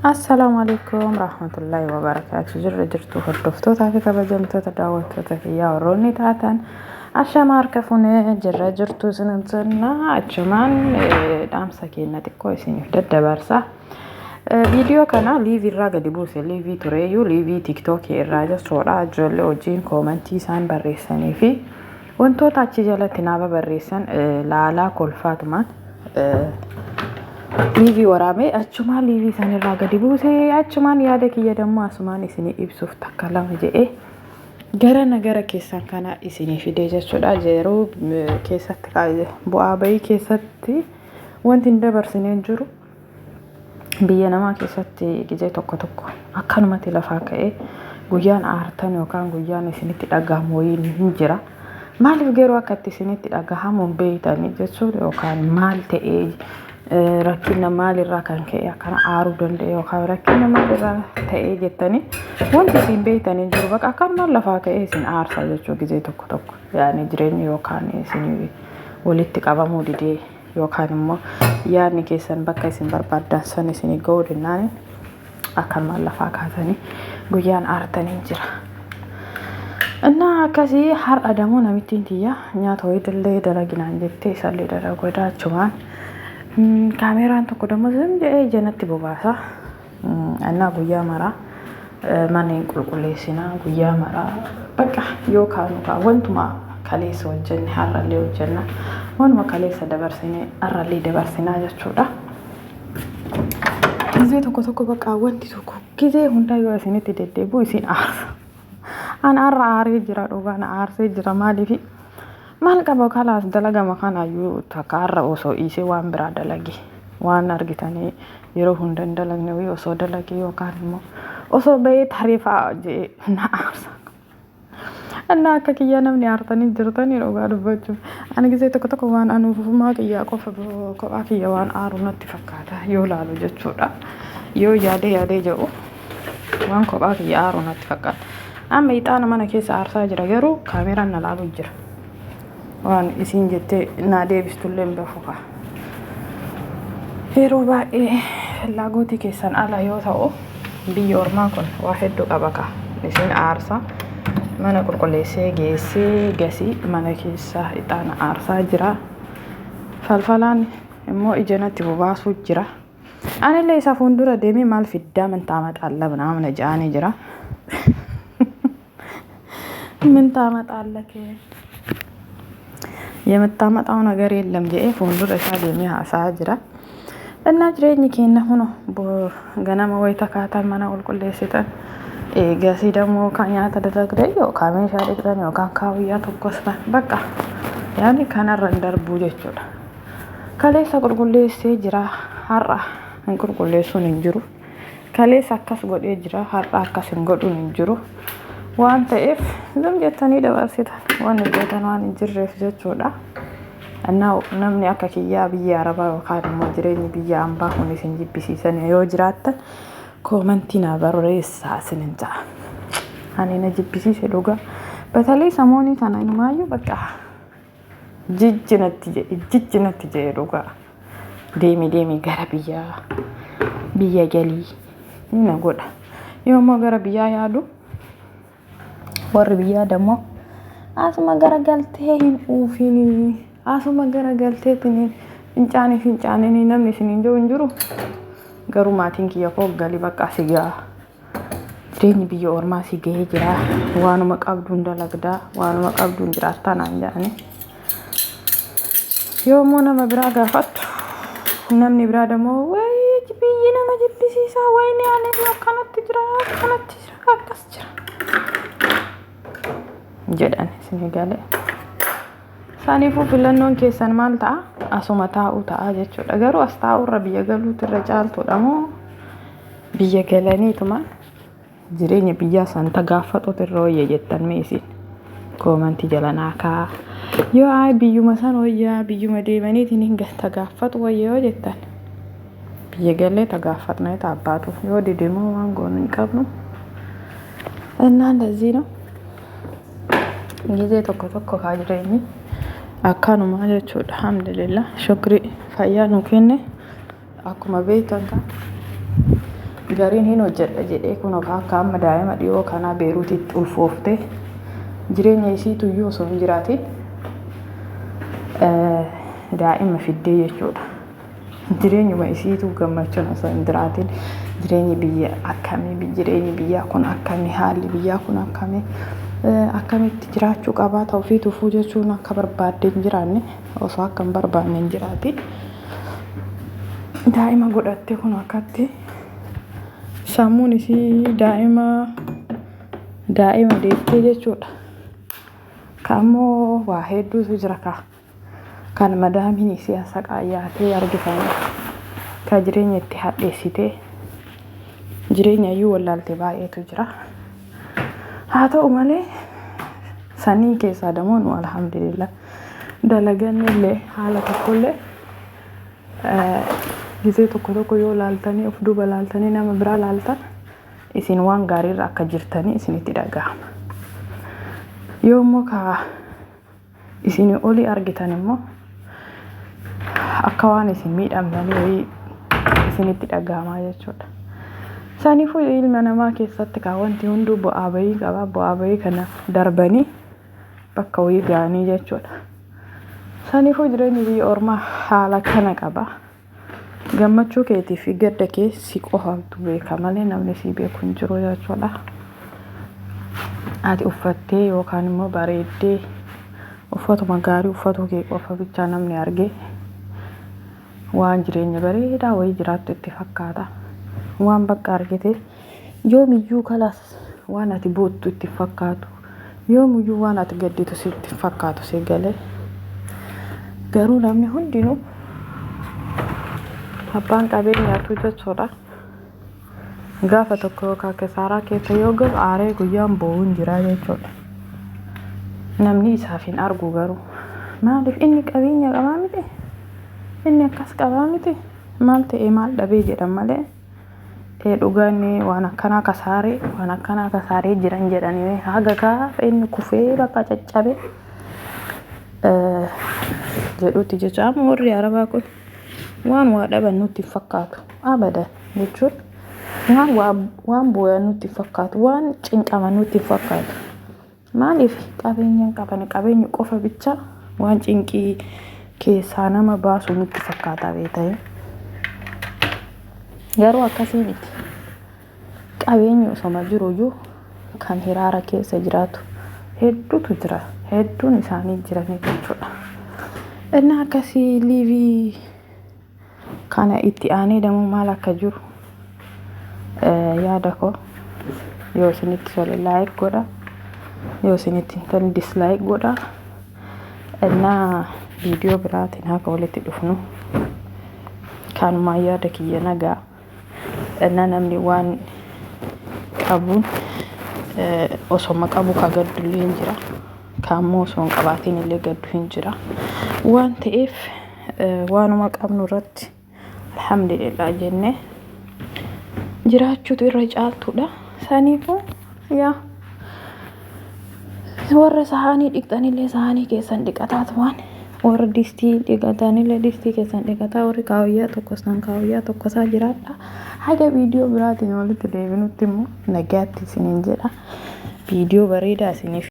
Assalaamu alaikum rahmatullahi wabarakaatu. Jirra jirtu hordoftootaa fi kabajamtoota daawwattoota kiyyaa warroonni taatan, ashama harka funee, jirra jirtu isinin jenna. Achumaan dhaamsa keenya xiqqoo isiniif daddabarsa. Viidiyoo kana live irraa gadi buuse, live tureeyyuu, live TikTokii irraa jechuudha. Ijoollee wajjin commentii isaan barreessanii fi wantoota achi jalatti naaba barreessan laalaa kolfaatumaan live waraabee, achumaan live isaan irraa gadi buuse. Achumaan yaada kiyya dammoo asumaan isinii ibsuuf takka lama jedhee gara nagara keessan kana isinii fidee jechuudha. Yeroo keessatti bu'aa bahii keessatti wanti hin dabarsine hin jiru. Biyya namaa keessatti gizee tokko tokko akkanumatti lafaa ka'ee guyyaan aartan yookaan guyyaan isinitti dhagahamu wayii hin jira. Maaliif garuu akka itti isinitti dhagahamu hin beektanii jechuun, yookaan maal ta'ee, rakkina maalirraa kan ka'e akkana aaruu danda'e, yookaan rakkina maalirraa ta'ee jettanii wanti isin beektanii jiru, bakka akkanumaan lafaa ka'ee isin aarsa jechuu. Gizee tokko tokko yaani jireenyi yookaan isin walitti qabamuu didee, yookaan immoo yaadni keessan bakka isin barbaaddan san isin ga'uu dinnaan, akkanumaan lafaa kaasanii guyyaan aartanii jira. Innaa akkasii har'a dammoo namittiin tiyya nyaata wayiitillee dalaginaan jettee, isallee dalagoodha. Achumaan kaameeraan tokko dammoo zim jedhee ija natti bobaasa. Innaa guyyaa maraa mana hin qulqulleessinaa, guyyaa maraa bakka yookaan wantuma kaleessa hojjenne har'allee hojjenna, wanuma kaleessa dabarsine har'allee dabarsinaa jechuudha. Gizee tokko tokko bakka wanti tokko gizee hundaa yoo isinitti deddeebi'u isin aarsa. An har'a aaree jira, dhugaan aarsee jira. Maaliifi maal qaba, kalaas dalagama kanaayyuu takka har'a osoo dhiisee waan biraa dalage, waan argitanii yeroo hunda hin dalagne wayii osoo dalage, yookaan immoo osoo bahee taree fa'aa jedhee na aarsa. Innaa akka kiyyaa namni aartanii jirtanii, dhugaa dubbachuuf. Ani gisee tokko tokko waan anuufumaa kiyyaa qofa kophaa kiyya waan aaru natti fakkaata yoo laalu jechuudha. Yoo yaadee yaadee jedhu waan kophaa kiyya aaru natti fakkaata. Amma ixaana mana keessa aarsaa jira, garuu kaameraan na laalu jira. Waan isiin jettee naa deebistullee hin beeku kaa. Yeroo baay'ee fillaagotii keessan ala yoo ta'u, biyyi ormaa kun waa hedduu qaba kaa. Isin aarsa mana qulqulleessee geessee gasii mana keessa ixaana aarsaa jira. Falfalaan immoo ija natti bobaasuu jira. Anillee isa fuuldura deemee maal fiddaa mintaa maxaalla ምናምን ja'anii jira. ምን ታመጣለህ? የምታመጣው ነገር የለም jedhee fuuldura isaa deemee haasa'aa jira. Innaa jireenyi keenya huno ganama wayita kaatan mana qulqulleessitan, eegasii dammoo kan nyaata dalagdan, yookaan meeshaa dhiqxan, yookaan kaawuyyaa tokkostan, bakka yaani kanarra hin darbuu jechuudha. Kaleessa qulqulleessee jira, har'a hin qulqulleessuun hin jiru. Kaleessa akkas godhee jira, har'a akkas hin godhuun hin jiru. Waan ta'eef zim jettanii dabarsitan, waan hojjetan waan hin jirreef jechuudha. Innaa namni akka kiyyaa biyya arabaa yookaan immoo jireenyi biyya ambaa kun isin jibbisiisan yoo jiraattan, commentii naa barreessaa isinin ta'a. Ani na jibbisiise dhugaa. በተለይ samoonii kana inumaayyuu bakka jijji natti jedhe, jijji natti jedhe dhugaa. Deemi deemi gara biyyaa biyya galii na godha. Yoo immoo gara biyyaa yaadu, warri biyyaa dammoo asuma gara galtee hin uufinii, asuma gara galteetiin fincaanii fincaanii namni isiniin jiru hin jiru. Garuu maatiin kiyya koo galii, bakka si ga'a. Jireenyi biyya ormaa si gahee jira. Waanuma qabduun dalagdaa, waanuma qabduun jiraattaa naan jedhani. Yoo immoo nama biraa gaafattu, namni biraa dammoo wayii biyyi nama jibbisiisaa, wayini ani akkanatti jira, akkanatti jira, akkas jira jedhan isin galee. Saniifuu filannoon keessan maal ta'a? Asuma taa'uu ta'a jechuudha. Garuu as taa'uurra biyya galuutu irra caaltuudha moo, biyya galaniituma jireenya biyyaa san tagaafatutu irra wayya jettan mee isin? Commentii jala naa kaa'a. Yoo ayi biyyuma san wayyaa, biyyuma deemaniitiin hin tagaafatu wayya yoo jettan, biyya galee tagaafatna abbaatu, yoo dide immoo waan goonu hin qabnu. እና እንደዚህ ነው። Gizee tokko tokko kaa jireenyi akkanuma jechuudha. Alhamdulillah, shukri, fayyaa nu kenne. Akkuma beektan kan Gariin hin hojjedha jedhee kun akka amma daa'ima dhiyoo kanaa Beeruutitti ulfoofte jireenya isiituyyuu osoo hin jiraatin daa'ima fiddee jechuudha. Jireenyuma isiitu gammachuun osoo hin jiraatin jireenyi biyya akkamii, jireenyi biyyaa kun akkamii, haalli biyyaa kun akkamii, akkamitti jiraachuu qabaa ta'uu fi tufuu jechuun akka barbaadde hin jiraanne, osoo akka hin barbaanne hin jiraatin daa'ima godhatte kun akkatti sammuun isii daa'ima deettee jechuudha. Kaammoo waa hedduutu jira kaa. Kan madaamiin isii asaqaayyaatee argitan ka jireenya itti hadheessitee jireenya iyyuu wallaalte baay'eetu jira. Haa ta'u malee sanii keessaa dammoo nu alhamdulillah dalaganne illee haala tokkollee gizee tokko tokko yoo laaltanii of duuba laaltanii nama biraa laaltan isin waan gaariirra akka jirtanii isinitti dhaga'ama. Yoo immoo ka isin olii argitan immoo akka waan isin miidhamtanii wayii isinitti dhaga'ama jechuudha. Saniifuu ilma namaa keessatti kaa wanti hunduu bu'aa bayii qaba. Bu'aa bayii kana darbanii bakka wayii ga'anii jechuudha. Saniifuu jireenyi biyya ormaa haala kana qaba. Gammachuu keetii fi gadda kee si qofatu beeka malee namni si beeku hin jiru jechuudha. Ati uffattee yookaan immoo bareeddee uffatuma gaarii uffatu kee qofa bichaa namni argee waan jireenya bareedaa wayii jiraattu itti fakkaata. Waan bakka argite yoomiyyuu kalaas waan ati boottu itti fakkaatu, yoomiyyuu waan ati gadditu sitti fakkaatu si galee. Garuu namni hundinuu abbaan qabeenyaatu jechuudha. Gaafa tokko yookaan kisaaraa keessa yoo galu aaree guyyaan boo'uun jira jechuudha. Namni isaaf hin argu garuu. Maaliif inni qabeenya qabaa miti? Inni akkas qabaa miti? Maal ta'ee maal dhabee jedhan malee dhugaa inni waan akkanaa kasaaree waan akkanaa kasaaree jiran jedhanii haga gaafa inni kufee bakka caccabe jedhutti jecha. Amma warri Arabaa kun waan waa dhaban nutti hin fakkaatu abadan jechuun waan booyan nutti hin fakkaatu, waan cinqaman nutti hin fakkaatu. Maaliif qabeenya hin qaban, qabeenya qofa bicha waan cinqii keessaa nama baasu nutti fakkaata beektaa. Garuu akkasii miti. Qabeenyi osoma jiruyyuu kan hiraara keessa jiraatu hedduutu jira. Hedduun isaanii jiranii jechuudha. Inni akkasii liivii kana itti aanee dammoo maal akka jiru yaada koo yoo isinitti tole like godha, yoo isinitti hin tolle dislike godha. Innaa viidiyoo biraatiin haga walitti dhufnu kanumaan yaada kiyya nagaa. Innaa namni waan qabuun osoma qabu ka gaddullee hin jira, ka ammoo osoo hin qabaatiin illee gaddu hin jira. Waan ta'eef waanuma qabnu irratti alhamdulillah jennee jiraachuutu irra caaltuudha. Saniifuu yaa warra sahaanii dhiqxanillee sahaanii keessan dhiqataatu waan warra distii dhiqatanillee distii keessan dhiqataa, warri kaawayyaa tokkosaan kaawayyaa tokkosaa jiraadha. Haga viidiyoo biraatiin walitti deebinutti immoo nagaatti isiniin jedha. Viidiyoo bareedaa isiniif.